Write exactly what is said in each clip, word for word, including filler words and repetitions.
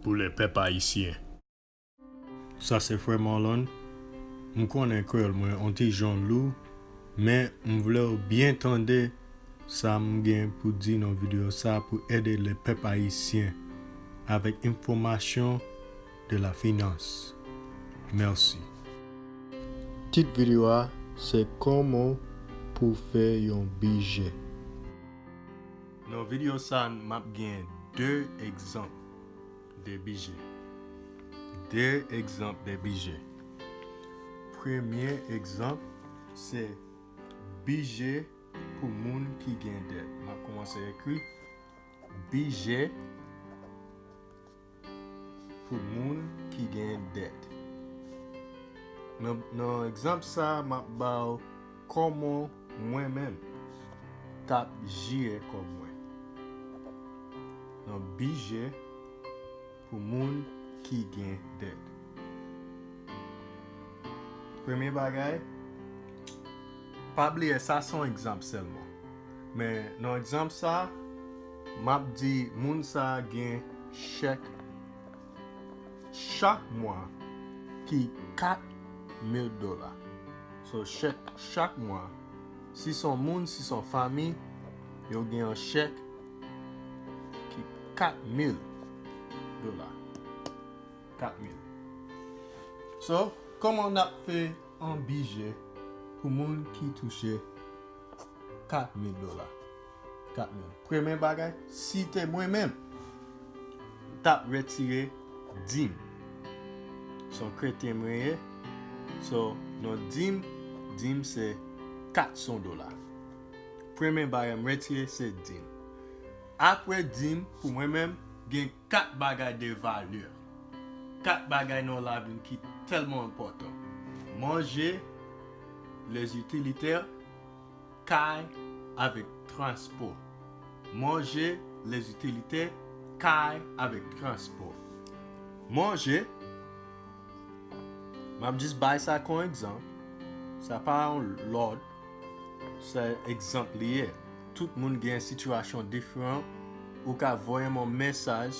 pou lepèp ayisyen. Sa se frè Marlon. M konnen kreyòl mwen on ti jan lou, men m vle w byen tande sa m gen pou di nan videyo sa pou ede lepèp ayisyen avèk enfòmasyon de la finans. Mèsi. Tit videyo a se kòman pou fè yon bije. Nan videyo sa, m ap gen de egzanp de bije. De egzanp de bije. Premye egzanp, se bije pou moun ki gen dèt. M ap kòmanse ekri bije pou moun ki gen dèt. Nan, nan egzanp sa, m ap ba w kòman mwen menm t ap jere kòb mwen. Nan bije pou moun ki gen dèt. Premye bagay, pa bliye sa se yon egzanp sèlman. Men nan egzanp sa, m ap di moun sa gen chèk chak mwa ki kat mil dola. So, chèk chak mwa, si se yon moun, si se yon fanmi, yo gen yon chèk ki kat mil dola. Kat mil. So, kòman n ap fè yon bije pou moun ki touche kat mil dola? Kat mil. Premye bagay, si te mwen menm, m t ap retire dim. Se yon kretyen mwen ye. So, nan dim, dim se kat san dola. Premye bagay m retire se dim. Apre dim, pou mwen menm, gen kat bagay de valè. Kat bagay nan lavi n ki tèlman enpòtan. Manje, les utilitaires, kay avèk transpò. Manje, les utilitaires, kay avèk transpò. Manje, m ap jis bay sa kon egzanp. Sa pa yon lòd. Se egzanp li ye. Tout moun gen sitiyasyon diferan. Ou ka voye m yon mesaj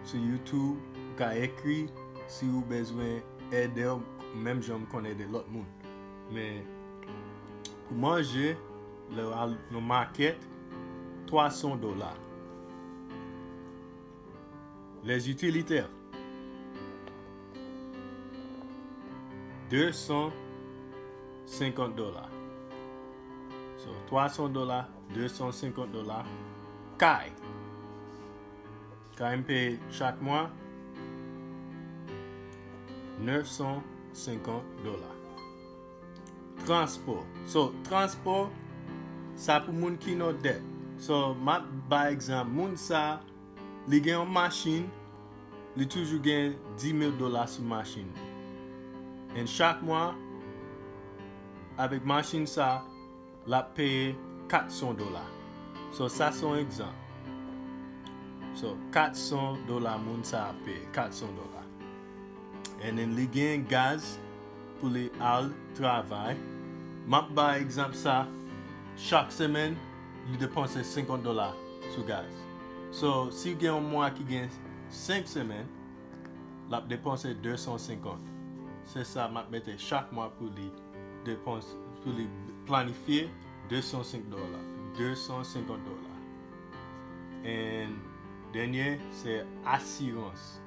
sou YouTube, ou ka ekri si ou bezwen ede, menm jan m konn ede lòt moun. Men, pou manje, lè w al nan makèt, twa san dola. Les utilitaires, de san senkant dola. So, twa san dola, de san senkant dola. Kay. Kay m peye chak mwa, nèf san senkant dola. Transpò. So, transpò, sa pou moun ki nan dèt. So, m ap bay egzanp, moun sa, li gen yon machin, li toujou gen dis mil dola sou machin li. And chak mwa, avèk machin sa, l ap peye kat san dola. So, sa se yon egzanp. So, kat san dola moun sa ap peye, kat san dola. And then li gen gaz pou li al travay. M ap bay egzanp sa, chak semèn, li depanse senkant dola sou gaz. So, si gen yon mwa ki gen senk semèn, l ap depanse de san senkant. Se sa m ap mete chak mwa pou li depanse, pou li planifye de san senk dola, de san senkant dola. And dènye, se asirans.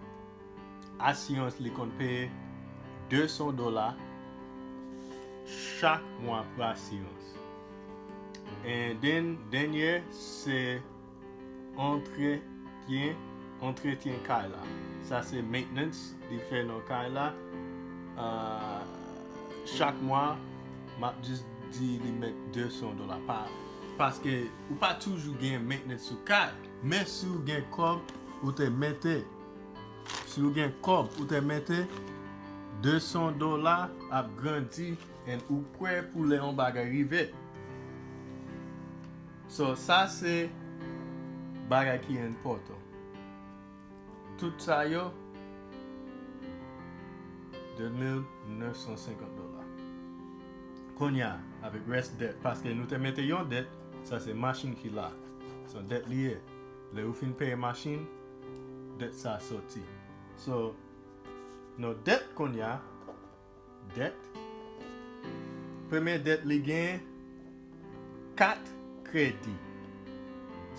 Asirans li konn peye de san dola chak mwa pou asirans. And then, dènye, se antretyen, antretyen kay la. Sa se maintenance li fè nan kay la. Ah, chak mwa, m ap jis di li met de san dola. Pa, paske ou pa toujou gen maintenance sou kay. Men si w gen kòb, ou te mete. Si w gen kòb, ou te mete, de san dola ap grandi and ou prè pou lè yon bagay rive. So, sa se bagay ki enpòtan. Tout sa yo, de mil nèf san senkant dola. Kounye a, avèk rès dèt, paske nou te mete yon dèt, sa se machin ki la. Se yon dèt li ye. Lè ou fin peye machin, dèt sa soti. So, nou dèt kounye a, dèt. Premye dèt li gen kat kredi.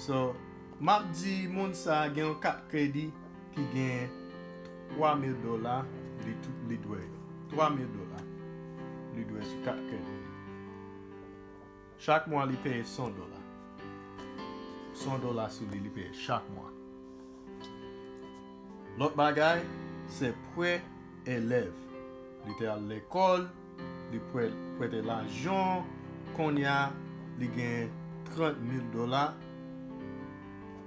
So, m ap di moun sa a gen yon kat kredi ki gen twa mil dola li tou, li dwe yo. Twa mil dola li dwe sou kat kredi li. Chak mwa li peye san dola. San dola sou li, li peye chak mwa. Lòt bagay, se prè elèv. Li te al lekòl, li prè, prete lajan, kounye a li gen trant mil dola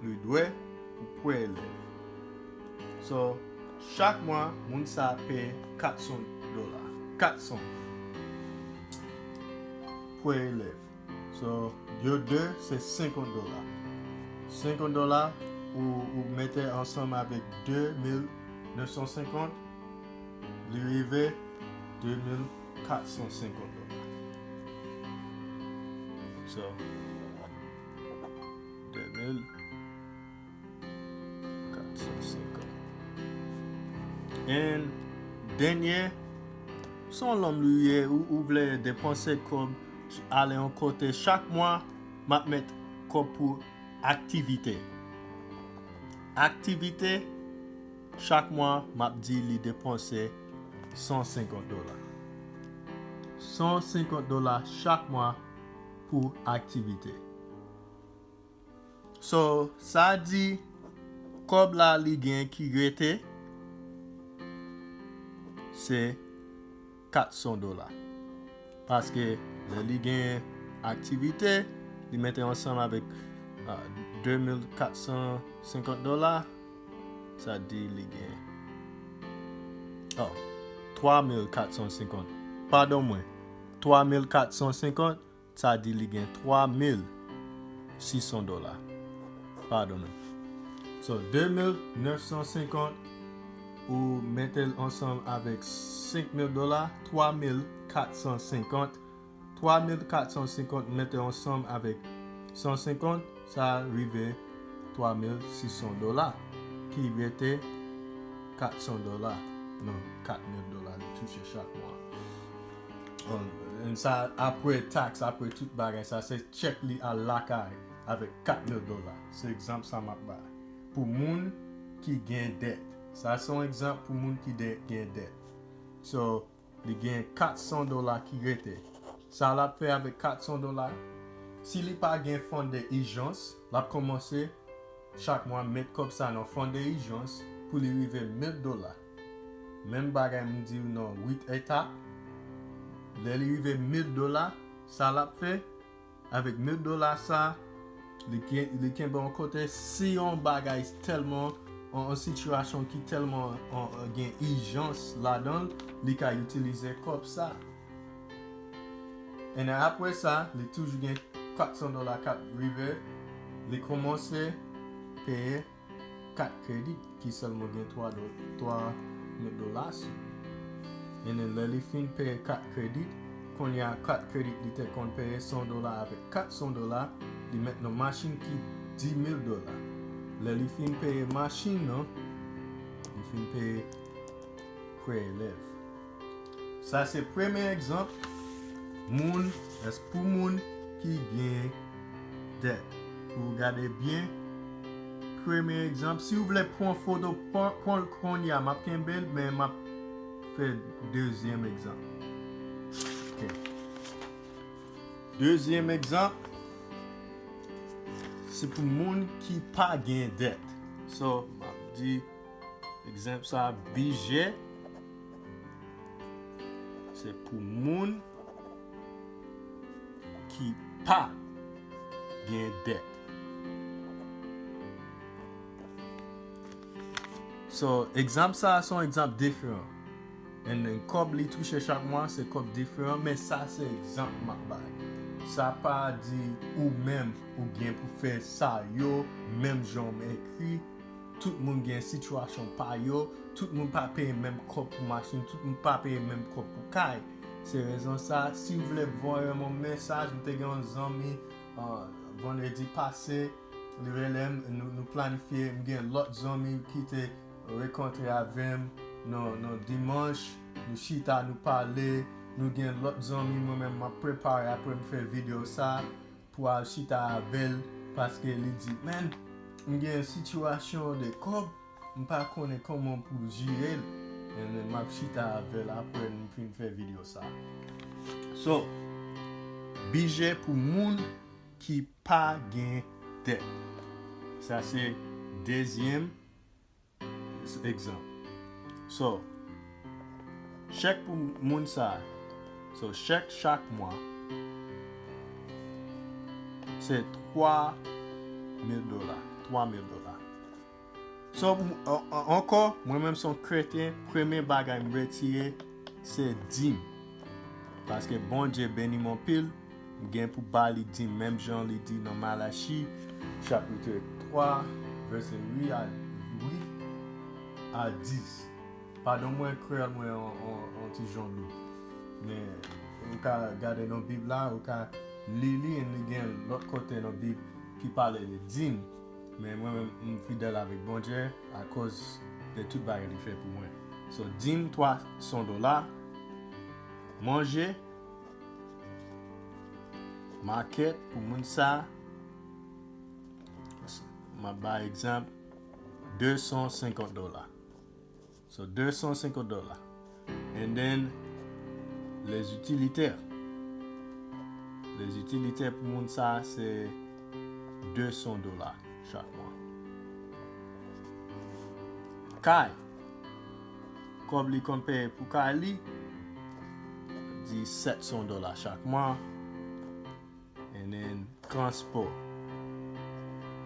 li dwe pou prè elèv. So, chak mwa, moun sa a peye kat san dola. Kat san prè elèv. So, yo de, se senkant dola. Senkant dola, ou, ou mete ansanm avèk de mil nèf san senkant, li rive de mil kat san senkant dola. So, de mil kat san senkant. And dènye, se yon lòm li ye, ou, ou vle depanse kòb, ale yon kote. Chak mwa, m ap met kòb pou aktivite. Aktivite, chak mwa, m ap di li depanse san senkant dola. San senkant dola chak mwa pou aktivite. So, sa di, kòb la li gen ki rete, se kat san dola. Paske lè li gen aktivite, li mete ansanm avèk, ah, de mil kat san senkant dola, sa di li gen, oh, twa mil kat san senkant. Padon mwen, twa mil kat san senkant, sa di li gen twa mil sis san dola. Padon mwen. So, de mil nèf san senkant, ou mete l ansanm avèk senk mil dola, twa mil kat san senkant. Twa mil kat san senkant mete ansanm avèk san senkant, sa rive twa mil sis san dola, ki rete kat san dola nan kat mil dola li touche chak mwa. Um, and sa, apre taks, apre tout bagay, sa se chèk li al lakay avèk kat mil dola. Se egzanp sa m ap bay. Pou moun ki gen dèt. Sa se yon egzanp pou moun ki de-, gen dèt. So, li gen kat san dola ki rete. Sa l ap fè avèk kat san dola? Si li pa gen fon de ijans, l ap kòmanse chak mwa met kòb sa nan fon de ijans pou li rive mil dola. Menm bagay m di w nan uit etap. Lè li rive mil dola, sa l ap fè? Avèk mil dola sa, li ken-, li kenbe yon kote, si yon bagay tèlman, yon, yon sitiyasyon ki tèlman, yon, yon gen ijans ladan l, li ka itilize kòb sa. And apre sa, li toujou gen kat san dola k ap rive, li kòmanse peye kat kredi ki sèlman gen twa do-, twa mil dola sou li. And then lè li fin peye kat kredi, kounye a kat kredi li te konn peye san dola avèk kat san dola, li met nan machin ki di mil dola. Lè li fin peye machin nan, li fin peye prè elèv. Sa se premye egzanp moun, èske pou moun ki gen dèt. Pou w gade byen, premye egzanp, si w vle pran foto, pran, pran l kounye a, m ap kenbe l, men m ap fè dezyèm egzanp. Ok. Dezyèm egzanp, se pou moun ki pa gen dèt. So, m ap di, egzanp sa, bije, se pou moun ki pa gen dèt. So, egzanp sa, se yon egzanp diferan. And then, kòb li touche chak mwa, se kòb diferan, men sa se egzanp m ap bay. Sa pa di ou menm ou gen pou fè sa yo, menm jan m ekri. Tout moun gen sitiyasyon pa yo, tout moun pa peye menm kòb pou machin, tout moun pa peye menm kòb pou kay. Se rezon sa, si w vle voye m yon mesaj, m te gen yon zanmi, ah, vandredi pase, li rele m, nou, nou planifye, m gen lòt zanmi ki te rekontre avè m nan, nan dimanch, nou chita, nou pale, nou gen lòt zanmi, mwen menm m ap prepare apre m fè videyo sa pou al chita avè l, paske li di, "Man, m gen sitiyasyon de kòb, m pa konnen kòman pou jere l." And then m ap chita avè l apre m fin fè videyo sa. So, bije pou moun ki pa gen dèt. Sa se dezyèm egzanp. So, chèk pou moun sa. So, chèk chak mwa se twa mil dola. Twa mil dola. So, m- an- an- ankò, mwen menm se yon kretyen, premye bagay m retire, se dim. Paske Bondye beni m anpil, m gen pou ba li dim, menm jan li di nan Malachi, chapit twa, vèsè uit a, uit a dis. Padon mwen, kreyòl mwen yon, yon, yon ti jan lou. Men, ou ka gade nan Bib la, ou ka li li, and li gen lòt kote nan Bib ki pale de dim. Men mwen menm, m fidèl avèk Bondye akoz de tout bagay li fè pou mwen. So, dim twa san dola, manje, makèt pou moun sa, m ap bay egzanp, de san senkant dola. So, de san senkant dola. And then, les utilitaires. Les utilitaires pou moun sa, se de san dola chak mwa. Kay. Kòb li konn peye pou kay li, di sèt san dola chak mwa. And then, transpò.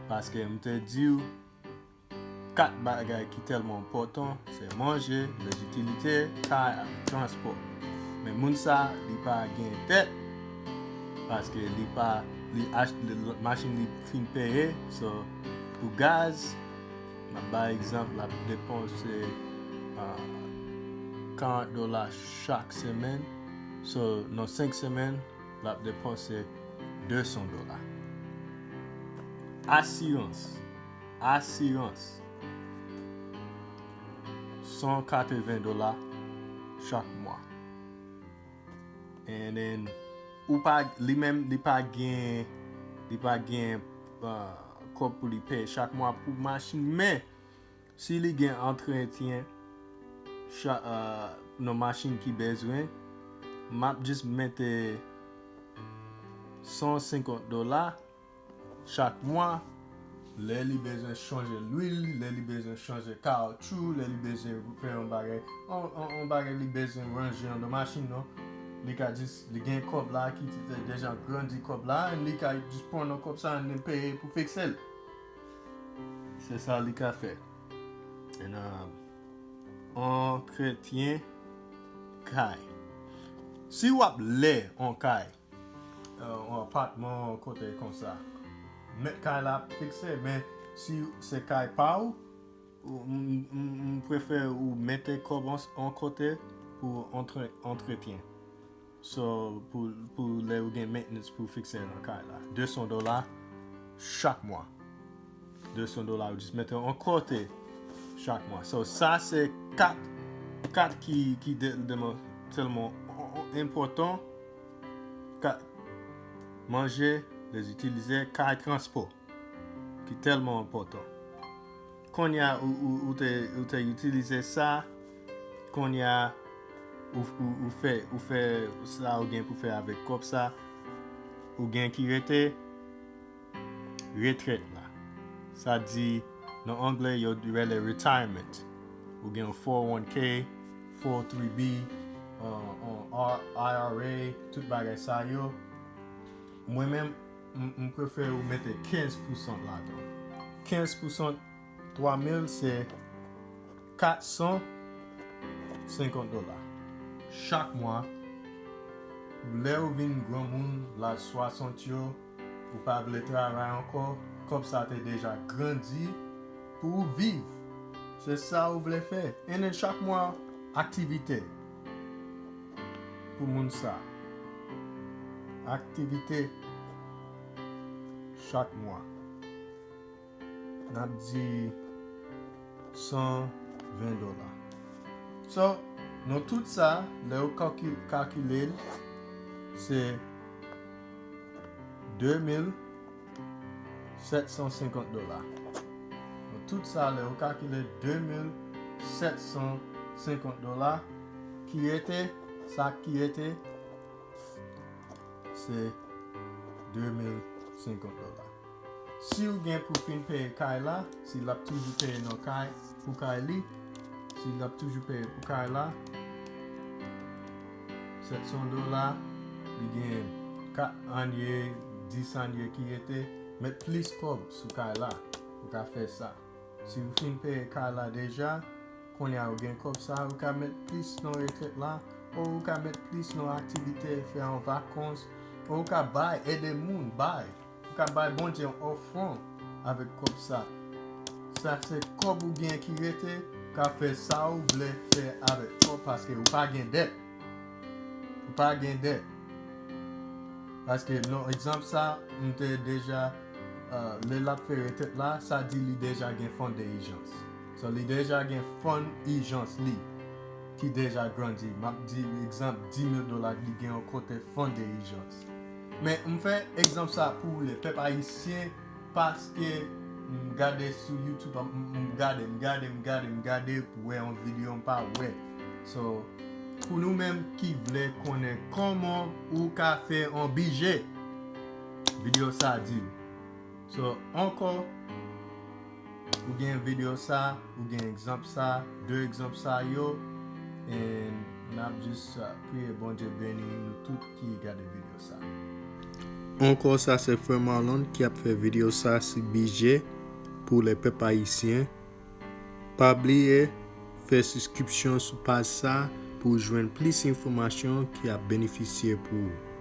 Paske m te di w, kat bagay ki tèlman enpòtan, se manje, les utilités, kay ak transpò. Men moun sa, li pa gen dèt, paske li pa, li achte, li- machin li fin peye, so, pou gaz, m ap bay egzanp, l ap depanse, ah, karant dola chak semèn, so, nan senk semèn, l ap depanse de san dola. Asirans. Asirans. San katreven dola chak mwa. And then, ou pa, li menm, li pa gen, li pa gen, uh, kòb pou li peye chak mwa pou machin, men si li gen antretyen cha- uh, nan machin ki bezwen, m ap jis mete san senkant dola chak mwa, lè li bezwen chanje lwil, lè li bezwen chanje kawotchou, lè li bezwen fè yon bagay, yon, yon, yon bagay li bezwen ranje anndan machin nan, li ka jis, li gen kòb la ki te deja grandi kòb la, li ka jis pran nan kòb sa, li peye pou fikse l. Se sa li ka fè. And, um, antretyen kay. Si w ap lè yon kay, yon apatman, yon kote konsa, mèt kay la ap fikse, men si se kay pa w, ou- m, m, m prefere ou mete kòb an, an kote pou antre- antretyen. So, pou, pou lè ou gen maintenance pou fikse nan kay la. De san dola chak mwa. De san dola, ou jis mete an kote chak mwa. So, sa se kat, kat ki, ki de- deman- tèlman enpòtan. Kat, manje, les utilités, kay, transpò, ki tèlman enpòtan. Kounye a, ou, ou, ou te, ou te itilize sa, kounye a, ou, ou, ou fè, ou fè sa ou gen pou fè avèk kòb sa, ou gen ki rete, retrèt la. Sa di, nan anglè, yo rele retirement. Ou gen four oh one K, four oh three B, uh, uh, R- I R A, tout bagay sa yo. Mwen menm, m, m prefere ou mete kenz pousan ladan. Kenz pousan twa mil se kat san senkant dola. Chak mwa, lè ou vin granmoun, laj swasant yo, ou pa vle travay ankò, kòb sa te deja grandi pou ou viv. Se sa ou vle fè. And then chak mwa, aktivite pou moun sa. Aktivite chak mwa. N ap di san ven dola. So, nan tout sa, lè yo kalki- kalkile l, se de mil sèt san senkant dola. Nan tout sa, lè yo kalkile de mil sèt san senkant dola, ki rete, sa ki rete, se de mil senkant dola. Si w gen pou fin peye kay la, si l ap toujou peye nan kay, pou kay li, si l ap toujou peye pou kay la, sèt san dola, li gen kat ane, dis ane ki rete, met plis kòb sou kay la, ou ka fè sa. Si w fin peye kay la deja, kounye a ou gen kòb sa, ou ka met plis nan retrèt la, ou ou ka met plis nan aktivite, fè an vakans, ou ou ka bay, ede moun, bay. Ou ka bay Bondye yon ofrann avèk kòb sa. Sa se kòb ou gen ki rete, ou ka fè sa ou vle fè avèk kòb paske ou pa gen dèt. Ou pa gen dèt. Paske nan egzanp sa, m te deja, uh, lè l ap fè retrèt la, sa di li deja gen fon de ijans. So, li deja gen fon ijans li ki deja grandi. M ap di egzanp di mil dola li gen yon kote fon de ijans. Men m fè egzanp sa pou le pèp ayisyen paske m gade sou YouTube, m, m gade, m gade, m gade, m gade pou wè yon videyo m pa wè. So, pou nou menm ki vle konnen kòman ou ka fè yon bije, videyo sa di. So, ankò, ou gen videyo sa, ou gen egzanp sa, de egzanp sa yo, and n ap jis, uh, priye Bondye beni nou tout ki gade videyo sa. Ankò, sa se frè Marlon ki ap fè videyo sa sou bije pou le pèp ayisyen. Pa bliye fè sibskripsyon sou paj sa pou w jwenn plis enfòmasyon ki ap benefisye pou ou.